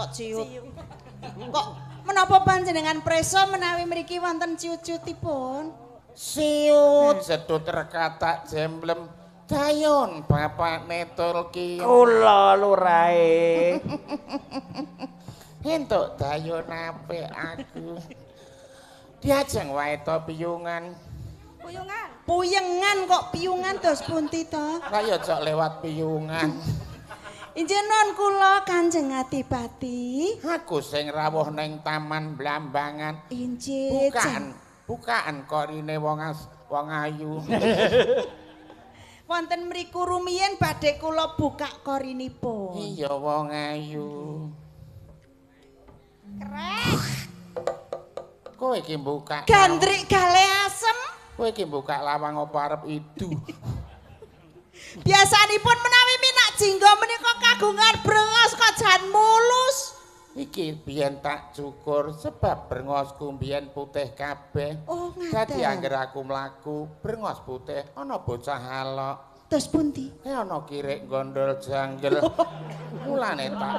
kok ciut. Kok menapa panjenengan preso menawi mriki wonten ciut-ciutipun? Siut sedut rekatak jemblem dayon bapakne Tulki. Kula lurae. Entuk dayon apik aku. Diajeng wae to piyungan. Puyungan. Puyengan kok piyungan dos pundi to? Lah ya cok lewat piyungan. Injih nun kula Kanjeng Adipati. Aku sing rawuh ning Taman Blambangan. Injih. Bukaan korine wong ayu. Wonten mriku rumiyin badhe kula buka korinipun. Iya wong ayu. Krek. Kowe iki buka gandrik gale asem. Kowe iki buka lawang apa arep idu? Biasanipun menawi minak jingga menika kagungan brengos kok jan mulus. Iki biyen tak cukur sebab brengosku biyen putih kabeh. Oh, ngaten. Dadi angger aku mlaku brengos putih ana bocah alok. Terus pundi? Ana kirik gondol janggel. Mulane tak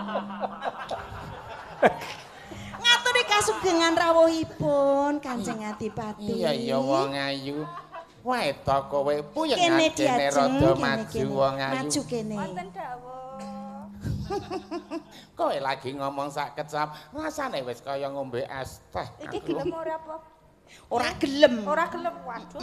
ngaturi kasugengan rawuhipun Kanjeng Adipati. Iya iya wong ayu. Wae to kowe puyengan kene rada maju wong ayu. Maju kene. Wonten dawuh. Kowe lagi ngomong sak kecap, rasane wis kaya ngombe es teh. Iki gelem ora apa? Ora gelem. Ora gelem, waduh.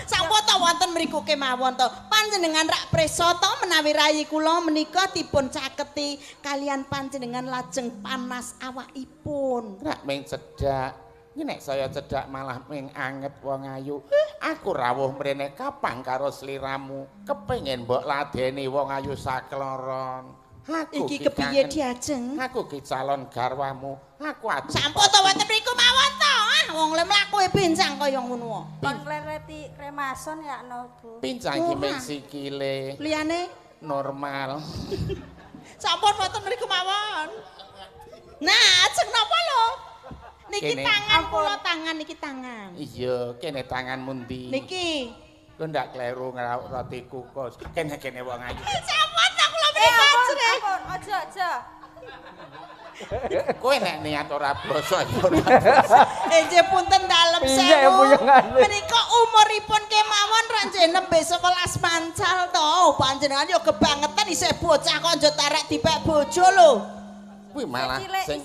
Sampun to wonten mriku kemawon to. Panjenengan rak preso to menawi rayi kula menika dipun caketi kalian panjenengan lajeng panas awakipun. Rak ming cedhak. Iki nek saya cedhak malah ming anget wong ayu. Aku rawuh mrene kapang karo sliramu. Kepengin mbok ladeni wong ayu sakloron. Aku iki kepiye diajeng? Aku ki calon garwamu. Aku ati. Sampun to wonten mriku mawon to. Ah wong le mlaku pincang kaya ngono. Kon klereti remason ya no, Bu. Pincang ki ming sikile. Liyane normal. Sampun wonten mriku mawon. Nah, ajeng napa lho? Niki kene. Tangan kula tangan niki tangan. Iya, kene tanganmu ndi? Niki. Kowe ndak kleru ngrauk roti kukus. Kene-kene wong ayu. Sampun ta kula mriki ajrih. Ampun, aja aja. Kowe nek niat ora basa ya ora basa. Nggih punten dalem sewu. Menika umuripun kemawon rak nggih nembe 11 mancal to. Panjenengan ya kebangetan isih bocah kok njo tarek dipek bojo lho. Kuwi malah sing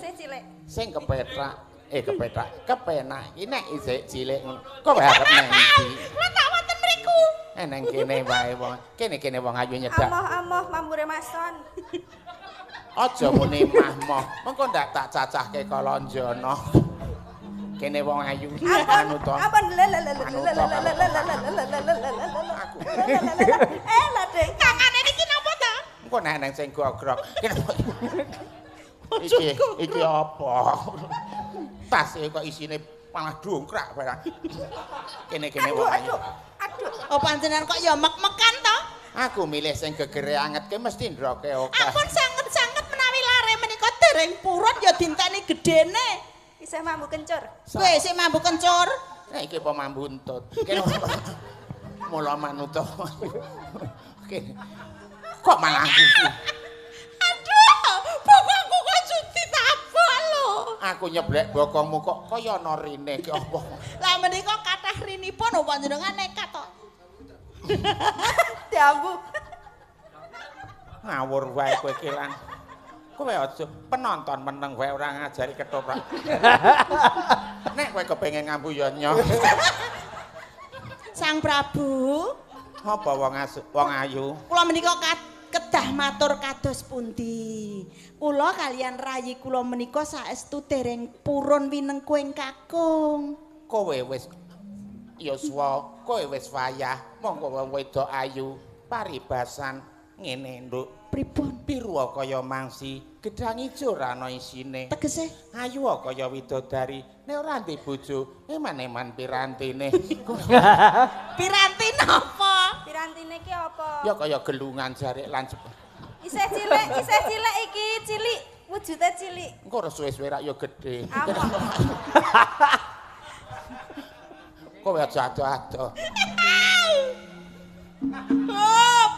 sing kepethak. Kepethak, kepenak iki nek isih cilik ngono. Kowe arep nang ndi? Kula tak wonten mriku. Nang kene wae wong. Kene-kene wong ayu nyedak. Amoh-amoh mambure mason. Aja muni mah-moh. Mengko ndak tak cacahke kalonjono. Kene wong ayu manut to. Ampun. Aku. Lah Ding, tangane niki napa ta? Engko nek nang sing gogrok. Iki apa? Tas e kok isine malah dongkrak barang. Kene-kene wong ayu. Aduh. Oh panjenengan kok ya mek-mekan to? Aku milih sing gegere anget ke mesti ndroke akeh. Ampun sanget-sanget menawi lare menika dereng purun ya dinteni gedene. Isih mambu kencur. Kowe isih mambu kencur? Nek iki apa mambu entut. Kene mula manut to. Kene. Kok malah aku. Aduh, bokongku kok cuti tabok lho. Aku nyeblek bokongmu kok kaya ana rine ki apa. Lah menika kathah rinipun panjenengan nekat to. Diambu. Ngawur wae kowe iki lan. Kowe aja penonton meneng wae ora ngajari ketoprak. Nek kowe kepengin ngambu ya nyoh. Sang Prabu, apa wong ayu? Kula menika kedah matur kados pundi? Kula kalian rayi kula menika saestu dereng purun winengku ing kakung. Kowe wis yuswa, kowe wis wayah, monggo wong wedok ayu paribasan ngene, Nduk. Pripun? Biru kaya mangsi, gedang ijo ora ana isine. Tegese ayu kaya widodari, nek ora ndek bojo, eman-eman pirantine. Piranti napa? Pirantine ki apa? Ya kaya gelungan jarik lan isih cilik iki, cilik, wujude cilik. Engko ora suwe-suwe rak ya gedhe. Kowe aja ado-ado. Hop.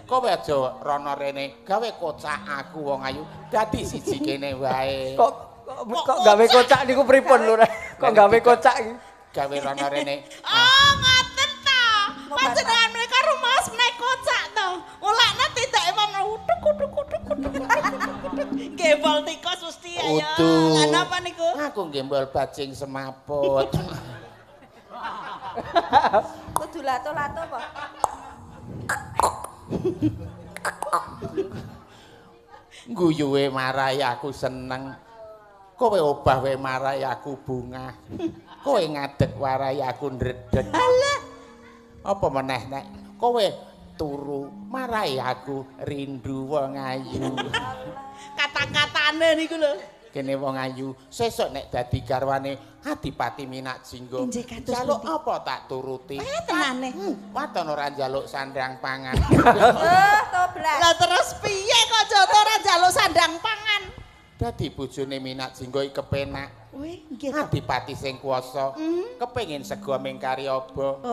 Kowe aja rono rene, gawe kocak aku wong ayu dadi siji kene wae. Kok gawe kocak niku pripun lho? Kok gawe kocak iki? Gawe rono rene. Oh, ngoten ta. Panjenengan menika rumaos menawi kocak to. Mulane tindake mamah utuk utuk utuk utuk. Gembol tikus mesti ayo. Lah napa niku? Aku gembol bajing semaput. Kudu lato-lato apa? Guyuwe marai aku seneng. Kowe obah wae marai aku bungah. Kowe ngadeg warai aku ndredeg. Alah. Apa meneh nek kowe turu marai aku rindu wong ayu. Kata-katane niku lho. Kene wong ayu sesuk nek dadi garwane Adipati Minak Jinggo. Njaluk apa tak turuti? Tenane. Waton ora njaluk sandang pangan. Toblas. Lah terus piye kok joto ora njaluk sandang pangan? Dadi bojone Minak Jinggo iki kepenak. Wih, nggih. Adipati sing kuwasa kepengin sego ming kari aba.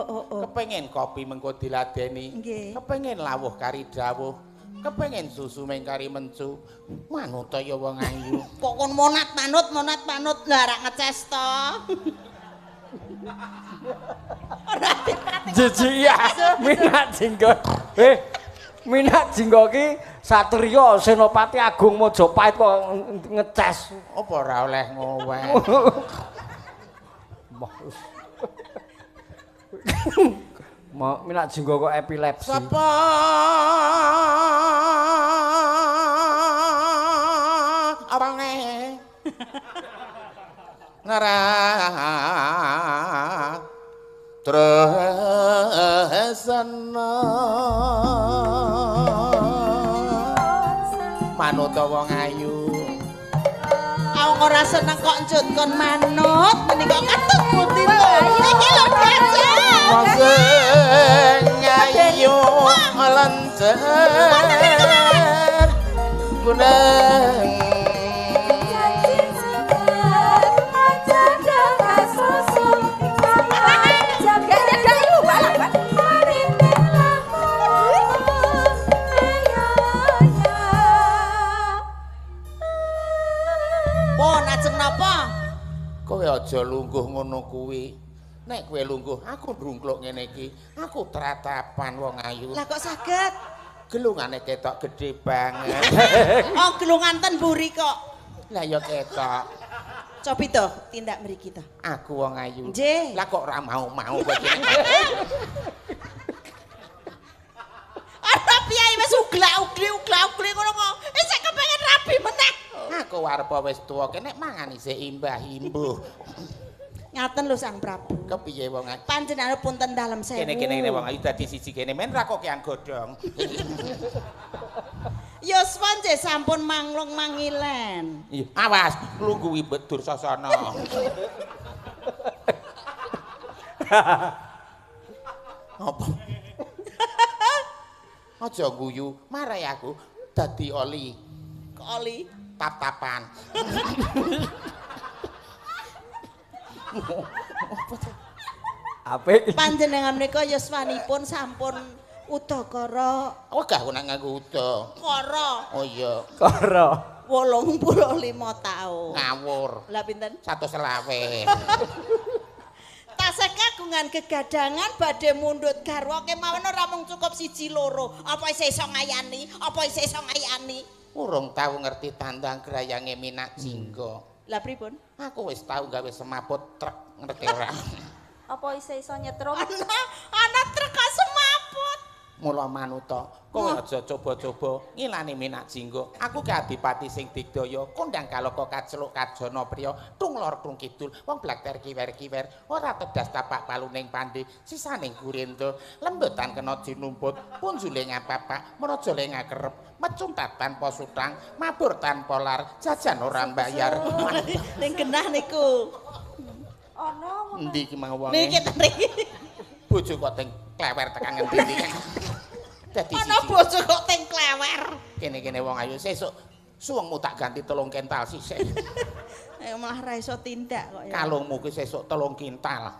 Kepengin kopi mengko diladeni. Kepengin lawuh kari dawuh. Kepengin susu ming kari mencu. Manut ya wong ayu. Kok kon monat manut monat manut lah ora ngeces to. Ora dipati. Jijik ya Minak Jinggo. Minak Jinggo ki satriya Senopati Agung Majapahit kok ngeces. Apa ora oleh ngoweh. Minak Jinggo kok epilepsi. Sapa orange nara tresna manut wong ayu. Awong ora seneng kok njut kon manut menika ketut pundi lho. Iki lho gajah. Wong sing ayu lencer guneng Kowe aja lungguh ngono kuwi. Nek kowe lungguh, aku ndrungkluk ngene iki. Aku tratapan wong ayu. Lah kok saged? Gelungane ketok gedhe banget. Oh, gelungan ten mburi kok. Lah ya ketok. Cobi to, tindak mriki to. Aku wong ayu. Nggih. Lah kok ora mau-mau kowe iki. Ana piye wis uglak-ugli uglak-ugli ngono kok. Isih kepengin rabi meneh. Aku arep wis tuwa kene mangan isih imbah-imbuh. Ngaten lho Sang Prabu. Kepiye wong ayu? Panjenengan punten dalem sewu. Kene-kene wong ayu dadi siji kene men ra kokean godhong. Yuswa nggih sampun manglung mangilen. Iya, awas lungguhi bedur sasana. Apa? Aja guyu, marai aku dadi oli. Kok oli? Tap-tapan. Apik. Panjenengan menika yuswanipun sampun udakara. Wegah aku nek nganggo uda. Kara. Oh iya. Kara. 85 taun. Ngawur. Lah pinten? 125. Tasih kagungan gegadangan badhe mundhut garwa kemawon ora mung cukup siji loro. Apa isih iso ngayani? Apa isih iso ngayani? Urung tau ngerti tandang grayange Minak Jinggo. Lah pripun? Aku wis tau gawe semaput truk ngerti ora? Apa isih iso nyetrum? Ana truk kok semaput. Mula manuta, kowe aja coba-coba ngilani Minak Jinggo. Aku ki adipati sing digdaya, kondang kaloka kaceluk kajana priya, tung lor tung kidul, wong blakter kiwer-kiwer, ora tedas tapak paluning pandhe, sisaning gurenda, lembetan kena jinumput, punjule ngapapak, mraja le ngakerep, mecuntat tanpa sutang, mabur tanpa lar, jajan ora mbayar. Ning genah niku. Ana wong endi iki mau wonge? Niki mriki. Bojo kok teng klewer tekan ngendi iki. Dadi ana bojo kok teng klewer. Kene-kene wong ayu sesuk suwengmu tak ganti 3 kintal sisih. Ayo malah ra iso tindak kok ya. Kalungmu ki sesuk 3 kintal.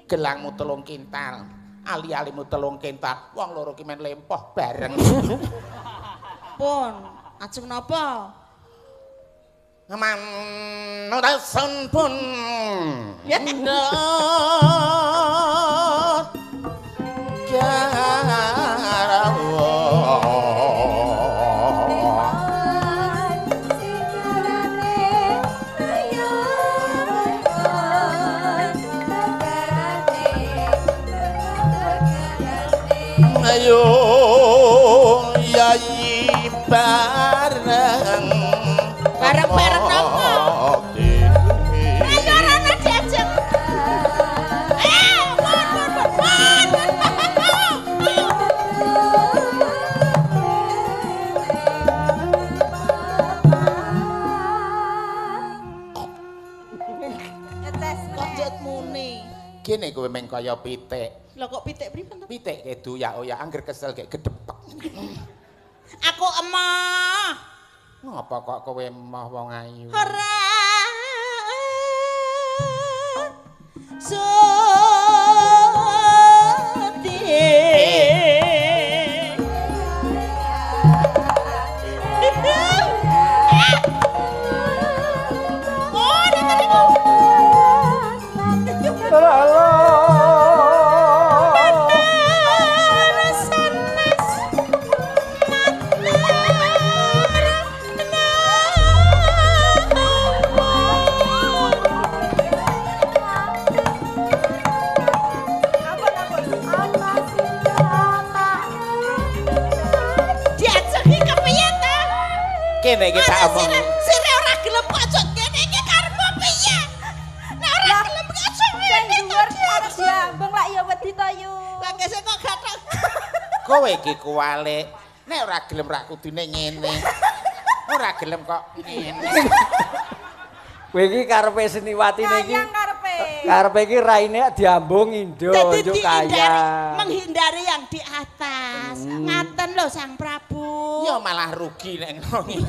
Gelangmu 3 kintal. Ali-alimu 3 kental, wong loro ki men lempoh bareng. Pun, ajeng napa? Manutasun pun. Ayo yayi bareng bareng-bareng napa? Ayo rana diajeng. Pun pun pun pun. Kok muni. Kene kowe meng kaya pitik. Lho kok pitik pripun to? Pitik kedu ya oya angger kesel gek gedhepek. Aku emoh. Ngapa kok kowe emoh wong ayu? Ora. Sudi. Oh, niku. Kene iki tak omong. Sire ora gelem kok aja kene iki karepmu piye? Nek ora gelem kok aja ngene to diambung lak ya wedi to yu. Lah kese kok gathok. Kowe iki kuwalik. Nek ora gelem rak kudune ngene. Ora gelem kok ngene. Kowe iki karepe seniwatine iki. Karepe. Karepe iki raine diambung indo njuk kaya. Menghindari yang di atas. Ngaten lho Sang Prabu. Ya malah rugi nek ngono.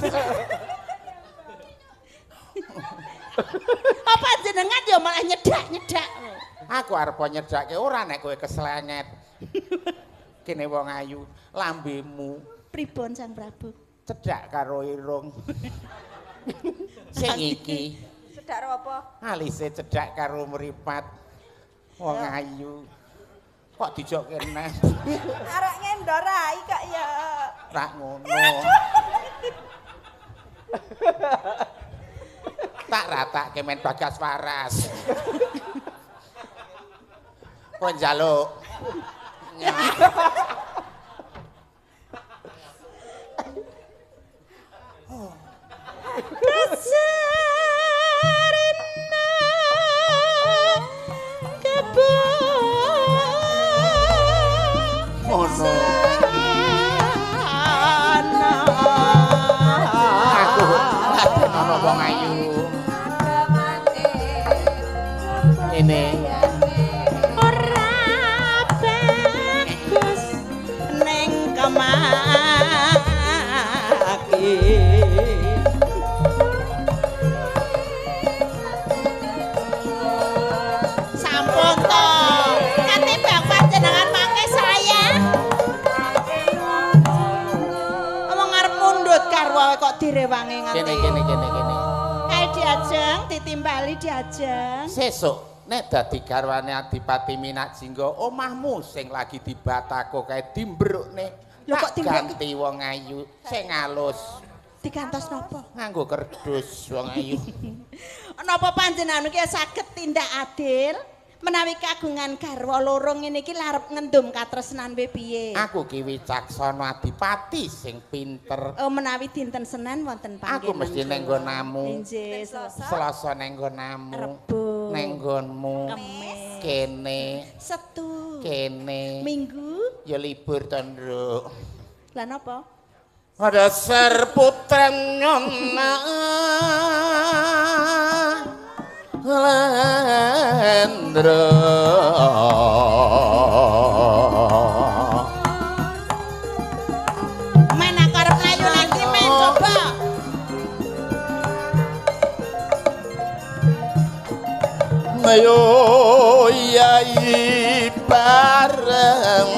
Apa jenengan ya malah nyedak-nyedak. Aku arep nyedake ora nek kowe keslenget. Kene wong ayu, lambemu pripun Sang Prabu? Cedhak karo irung. Sing iki cedhak karo apa? Alise cedhak karo mripat. Wong ayu. Kok dijokke neh? Arek ngendor rai kok ya. Rak ngono. Tak ratake men Bagas waras. Kowe njaluk. Kasarina kebo ngono. Aku ana wong ayu. Ini ora bagus ning kemaki. Sampun to. Katimbang panjenengan mangke saya. Wong arep mundhut garwa kok direwangi nganti. Kene kene kene kene. Kae diajeng ditimbali diajeng. Sesuk nek dadi garwane Adipati Minak Jingga, omahmu sing lagi dibatako kae dimbrukne. Lho kok ganti wong ayu sing alus. Digantos napa? Nganggo kerdus wong ayu. Napa panjenengan iki saged tindak adil? Menawi kagungan garwa loro ngene iki larep ngendum katresnan piye? Aku ki wicaksana adipati sing pinter. Oh, menawi dinten Senen wonten panggenan. Aku mesti neng nggonamu. Inggih, Selasa neng nggonamu. Rebo. Neng nggonmu. Kemis. Kene. Setu. Kene. Minggu. Ya libur to, Nduk. Lah napa? Dasar putra nyona Lendra. Men aku arep mlayu nang ndi men coba. Ayo yai Bareng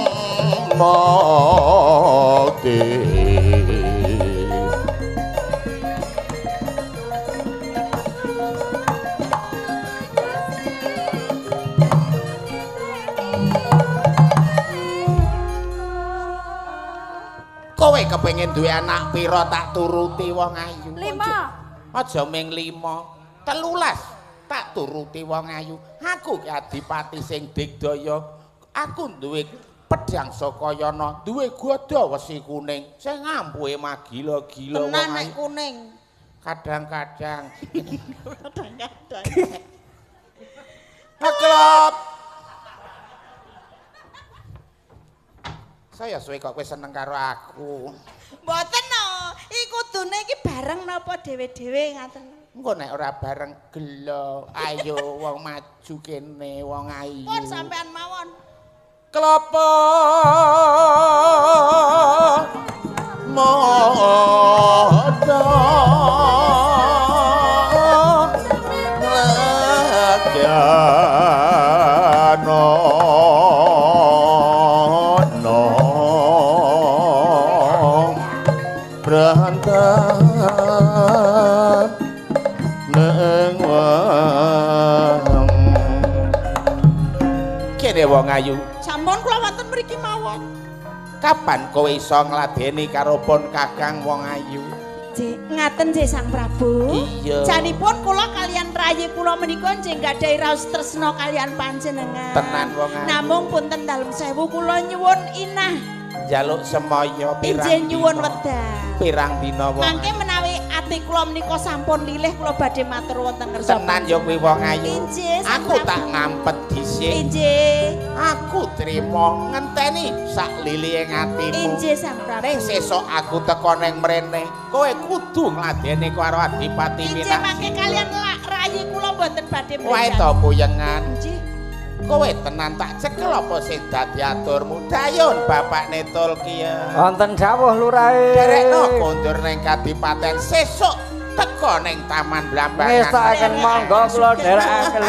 mati. Kowe kepengin duwe anak pira tak turuti wong ayu? 5. Aja ming 5, 13 tak turuti wong ayu. Aku ki adipati sing digdaya. Aku duwe pedhang Sakayana, duwe gada wesi kuning sing ampuhe magila-gila wong Tenan nek ayu. kuning. Kadang-kadang. Kadang-kadang. Ngeklop. Saya suwe kok kowe seneng karo aku. Mboten no, iki kudune iki bareng napa dhewe-dhewe ngaten. Engko nek ora bareng gelo, ayo wong maju kene wong ayu. Pun sampean mawon. Klopo modo lagano no berantak neng wong kene wong ayu. Sampun kula wonten mriki mawon. Kapan kowe iso ngladeni karo pun Kakang wong ayu? Ngaten nggih Sang Prabu. Iya. Janipun kula kalian rayi kula menika nggih gadhahi raos tresna kalian panjenengan. Tenan wong ayu. Namung punten dalem sewu kula nyuwun inah. Njaluk semaya pirang Injih nyuwun dina. wedal. Pirang dina wong Mangke ayu. menawi ati kula menika sampun lilih kula badhe matur wonten ngersa. Tenan ya kuwi wong ayu. Injih, Sang Aku tak Prabu. ngampet dhisik. Injih. Aku trimo ngenteni sak lilihe atimu. Injih Sang Prabu. Ning sesuk aku teko ning mrene, kowe kudu ngladeni karo Adipati Injih Minak. mangke kalian rayi kula mboten badhe Wae mrejang. to puyengan. Injih. Kowe tenan tak cekel apa sing dadi aturmu? Dayun bapakne Tulkiya. Wonten dawuh lurahe. Derekno kondur ning kadipaten sesuk teko ning Taman Blambangan. Ngestakaken monggo kula dherekaken.